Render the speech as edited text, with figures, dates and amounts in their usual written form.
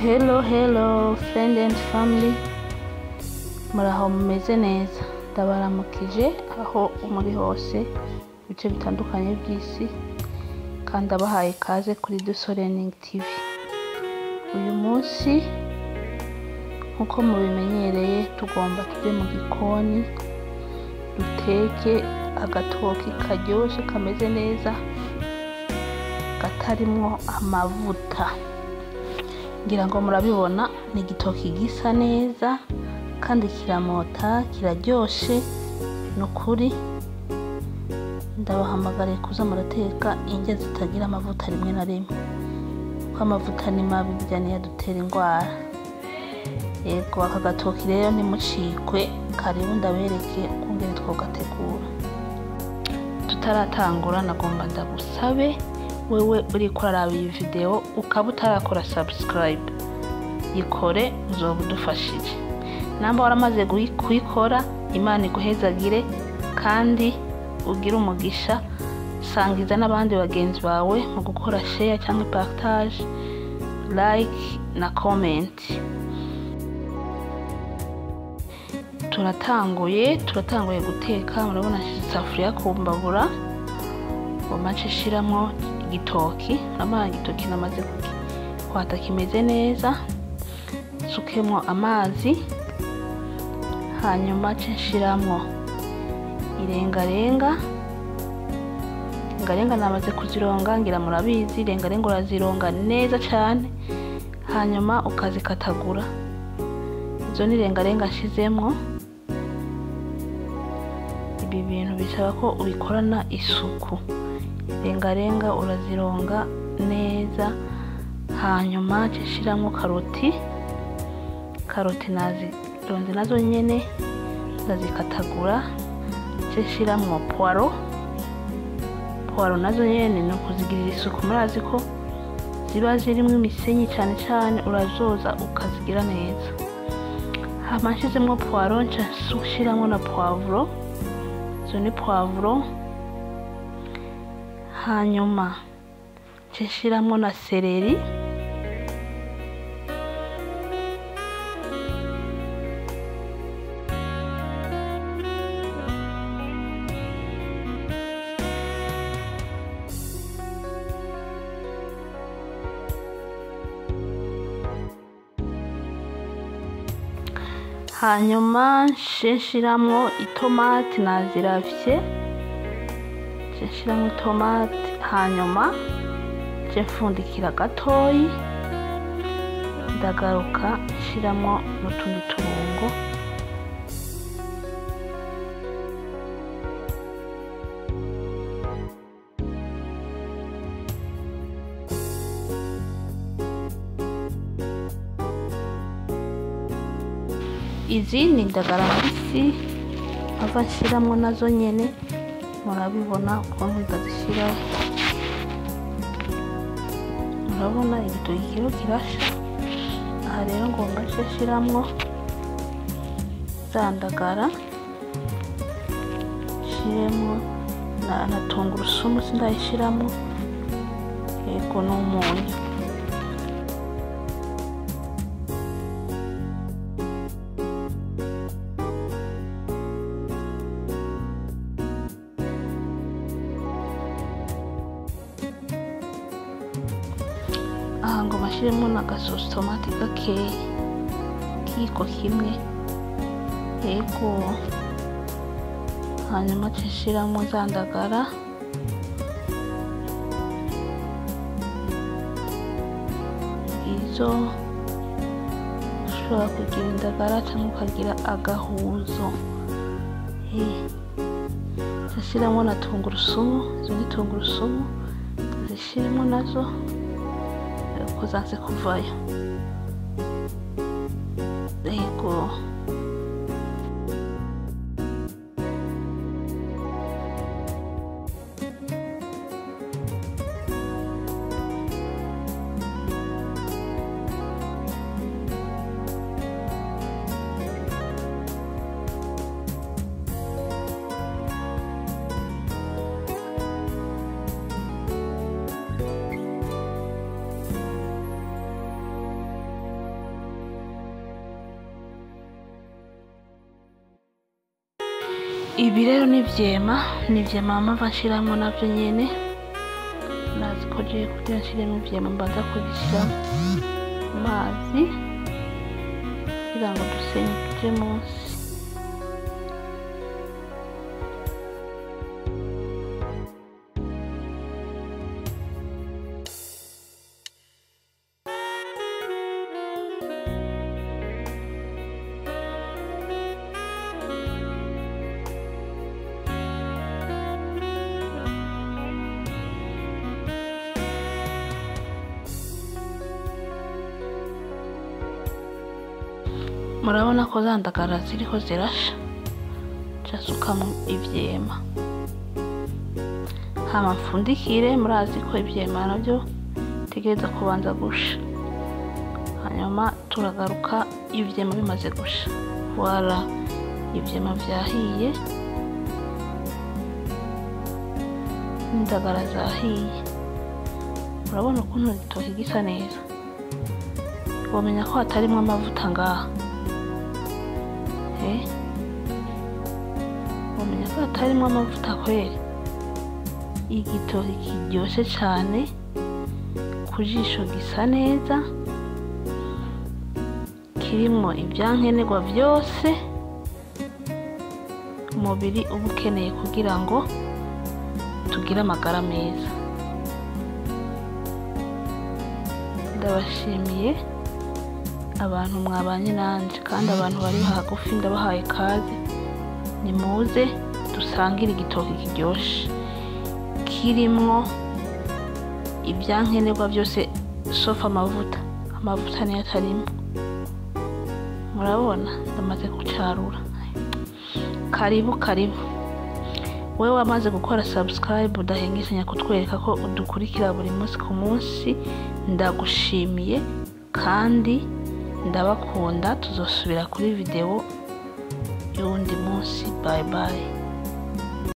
Hello hello friend and family, muraho mumeze neza? Ndabaramukije aho muri hose ibice bitandukanye by'isi, kandi abahaye ikaze kuri Duso Learning TV. Uyu munsi nkuko mubimenyereye tugomba tujye mu gikoni duteke agatoki karyoshe kameze neza katarimwo amavuta. Ngira ngo murabibona ni igitoki gisa neza kandi kiramota kiraryoshe. Nukuri ndabahamagariye kuza murateka indya zitagira amavuta rimwe na rimwe, kuko amavuta ni mabi burya niyo adutera indwara. Yego, aka gatoki rero ntimucikwe, karibu ndabereke ukungene twogategura. Tutaratangura nagomba ndagusabe wewe uriko uraraba iyi video ukaba utarakora subscribe, yikore uzoba udufashije. Namba waramaze kuyikora, Imana iguhezagire kandi ugire umugisha. Sangiza n'abandi bagenzi bawe mu gukora share cyangwa partage, like na comment. Turatanguye guteka. Murabona isafuriya ku mbabura, ngomba nce nshiramwo igitoki. Urabona igitoki namaze kwata kimeze neza, nsukemwo amazi, hanyuma nce nshiramwo irengarenga. Irengarenga namaze kuzironga, ngira murabizi, irengarenga urazironga neza cane, hanyuma ukazikatagura. Izo ni irengarenga nshizemwo. Ibi bintu bisaba ko ubikorana isuku. Irengarenga urazironga neza, hanyuma nce nshiramwo karoti. Karoti nazironze nazo nyene ndazikatagura, nce nshiramwo poiro. Poiro nazo nyene ni ukuzigirira isuku, murazi ko ziba zirimwo imisenyi cane cane, urazoza ukazigira neza. Hama nshizemwo poiro, nca nshiramwo na poivron. Izo ni poivron. Hanyuma nce nshiramwo na seleri. Hanyuma nce nshiramwo itomati naziravye, nce nshiramwo itomati, hanyuma nce mfundikira gatoyi, ndagaruka nshiramwo n'utundi turungo. Izi ni indagara mbisi mpava nshiramwo nazo nyene, murabibona ukuntu ndazishiraho. Murabona igitoki kiriko kirasha. Aha rero ngomba nce nshiramwo za ndagara, nshiremwo na tungurusumu sindayishiramwo, yego n'umunyu. Aha ngo bashiremo n'agasosi tomate gakeya kiko kimwe, yego. Hanyuma nshiramo za ndagara, izo ushobora kugira indagara cyangwa ukagira agahuzo. Nshiramo na tungurusumu, izo ni tungurusumu zishiremo nazo ko zanse kuvayo. Yego. Ibi rero ni ivyema, ni ivyema mama nshiramwo navyo nyene. Ndazi ko jewe kugira nshiremo ivyema mbanza kubishira mu mazi kugira ngo dusenye tuje munsi. Murabona ko za ndagara ziriko zirasha, nca ivyema hama mfundikire. Murazi ko ivyema navyo bitegereza kubanza gusha, hanyuma turagaruka ivyema bimaze gusha. Voilà, ivyema vyahiye n'indagara zahiye. Murabona ukuntu igitoki gisa neza, womenya ko hatarimwo amavuta ngaha. Womenya ko hatarimwo amavuta kweri. Igitoki kiryoshe cane, ku jisho gisa neza, kirimwo ivyankenerwa vyose umubiri uba ukeneye kugira ngo tugire amagara meza. Ndabashimiye abantu mwabanye nanje, kandi abantu bari hagufi ndabahaye kaze, nimuze dusangire igitoki kiryoshe kirimwo ivyankenerwa vyose sofa amavuta. Amavuta niyo atarimwo. Murabona ndamaze kucarura. Karibu karibu. Wewe wamaze gukora subscribe udahengeshanya kutwereka ko udukurikira buri munsi ku munsi, ndagushimiye kandi ndabakunda. Tuzosubira kuri video y'uwundi munsi. Bye bye.